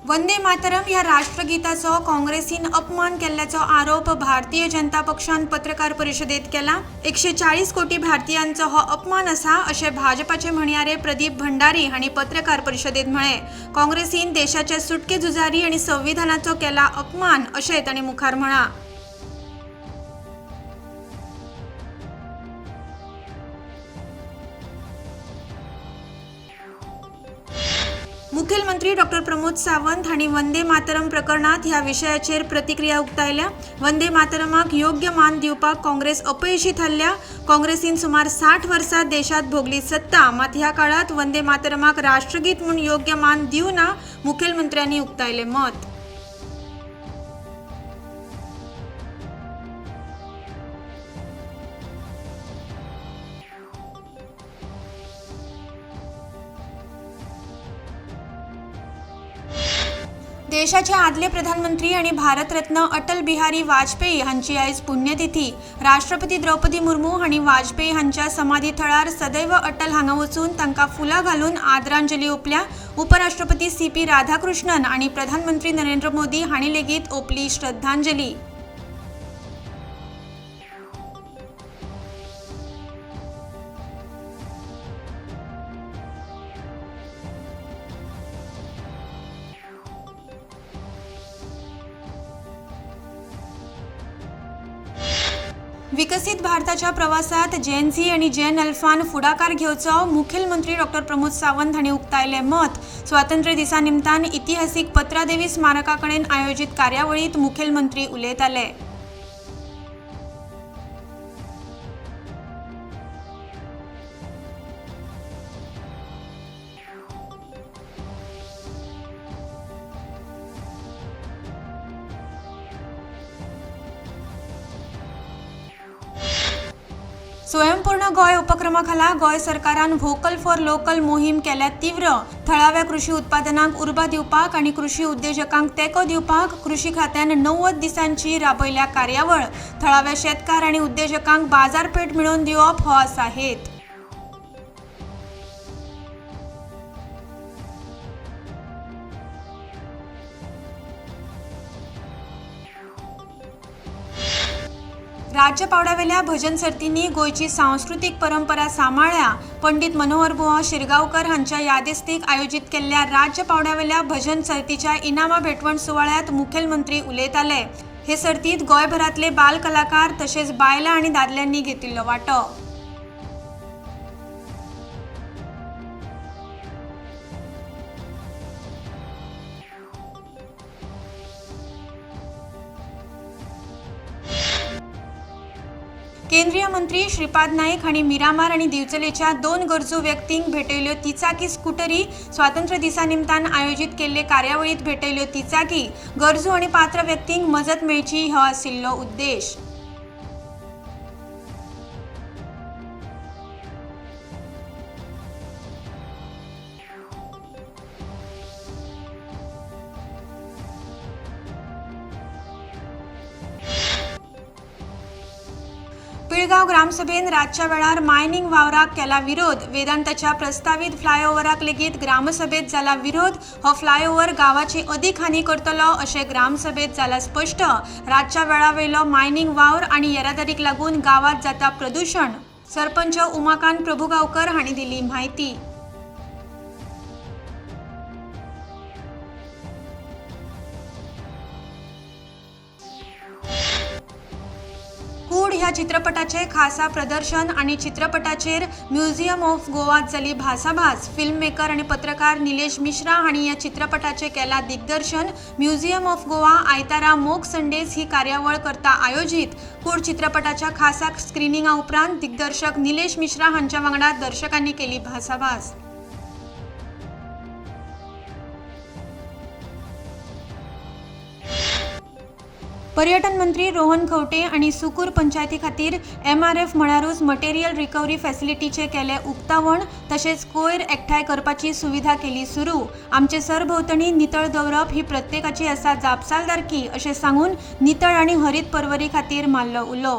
वंदे मातरम ह्या राष्ट्रगीताचो काँग्रेसीन अपमान केल्ल्याचो आरोप भारतीय जनता पक्षान पत्रकार परिशदेत केला. 140 कोटी भारतीयांचो हो अपमान आसा अशें भाजपाचे म्हणयारे प्रदीप भंडारी हांणी पत्रकार परिशदेत म्हळें. काँग्रेसीन देशाचे सुटके झुजारी आनी संविधानाचो केला अपमान अशें तांणी मुखार म्हळां. मुखेलमंत्री डॉक्टर प्रमोद सावंत हांणी वंदे मातरम प्रकरणात ह्या विशयाचेर प्रतिक्रिया उक्तायल्या. वंदे मातरमाक योग्य मान दिवपाक काँग्रेस अपयशी थारल्या. काँग्रेसीन सुमार 60 वर्सां देशात भोगली सत्ता, मात ह्या काळात वंदे मातरमाक राष्ट्रगीत म्हूण योग्य मान दिवना मुखेलमंत्र्यांनी उक्तायले मत. देशाचे आदले प्रधानमंत्री आणि भारतरत्न अटल बिहारी वाजपेयी हांची आयज पुण्यतिथी. राष्ट्रपती द्रौपदी मुर्मू हांणी वाजपेयी हांच्या समाधी थळार सदैव अटल हांगा वचून तांकां फुलां घालून आदरांजली ओंपल्या. उपराष्ट्रपती सी पी राधाकृष्णन आनी प्रधानमंत्री नरेंद्र मोदी हांणी लेगीत ओंपली श्रद्धांजली. विकसीत भारताच्या प्रवासात जेन झी आनी जेन अल्फान फुडाकार घेवचो मुखेलमंत्री डॉक्टर प्रमोद सावंत हांणी उक्तायलें मत. स्वातंत्र्य दिसा निमतान इतिहासीक पत्रादेवी स्मारका कडेन आयोजीत कार्यावळींत मुखेलमंत्री उलयताले. स्वयंपूर्ण गोंय उपक्रमाखाला गोंय सरकारान व्होकल फॉर लोकल मोहीम केल्या तीव्र. थळाव्या कृषी उत्पादनांक उर्बा दिवपाक आनी कृषी उद्देजकांक तेंको दिवपाक कृषी खात्यान 90 दिसांची राबयल्या कार्यावळ. थळाव्या शेतकार आनी उद्देजकांक बाजारपेठ मेळोवन दिवप हो आसा हेत. राज्य पावंड्यावेल्या भजन सर्तींनी गोंयची सांस्कृतीक परंपरा सांबाळ्ळ्या. पंडित मनोहर बुवा शिरगांवकर हांच्या यादिस्तीक आयोजीत केल्ल्या राज्य पावंड्यावेल्या भजन सर्तीच्या इनामां भेटवण सुवाळ्यांत मुखेलमंत्री उलयताले. हे सर्तींत गोंयभरांतले बाल कलाकार तशेंच बायलां आनी दादल्यांनी घेतिल्लो वांटो. केंद्रीय मंत्री श्रीपाद नाईक हांणी मिरामार आनी दिवचलेच्या 2 गरजू व्यक्तींक भेटयल्यो तिचाकी स्कुटरी. स्वातंत्र्य दिसा निमतान आयोजीत केल्ले कार्यावळींत भेटयल्यो तिचाकी. गरजू आनी पात्र व्यक्तींक मजत मेळची हो आशिल्लो उद्देश. पिळगांव ग्रामसभेन रातच्या वेळार मायनिंग वावराक केला विरोध. वेदांताच्या प्रस्तावीत फ्लायओव्हराक लेगीत ग्रामसभेत जाला विरोध. हो फ्लायओव्हर गांवाची अदीक हानी करतलो अशें ग्रामसभेत जाला स्पश्ट. रातच्या वेळावेलो मायनिंग वावर आनी येरादारीक लागून गांवांत जाता प्रदुशण. सरपंच उमाकांत प्रभुगांवकर हांणी दिली म्हायती. कूड ह्या चित्रपटाचे खासा प्रदर्शन आनी चित्रपटाचेर म्युझियम ऑफ गोवात जाली भासाभास. फिल्म मेकर आनी पत्रकार निलेश मिश्रा हांणी ह्या चित्रपटाचे केला दिग्दर्शन. म्युझियम ऑफ गोवा आयतारा मोक संडेज ही कार्यावळ करता आयोजीत. कूड चित्रपटाच्या खासा स्क्रिनिंगा उपरांत दिग्दर्शक निलेश मिश्रा हांच्या वांगडा दर्शकांनी केली भासाभास. पर्यटन मंत्री रोहन खंवटे आनी सुकूर पंचायती खातीर एमआरएफ म्हळ्यारूच मटेरियल रिकव्हरी फॅसिलिटीचे केले उक्तावण. तशेंच कोयर एकठांय करपाची सुविधा केली सुरू. आमचे सरभोंवतणी नितळ दवरप ही प्रत्येकाची आसा जापसालदारकी अशें सांगून नितळ आनी हरीत पर्वरी खातीर मारलो उलो.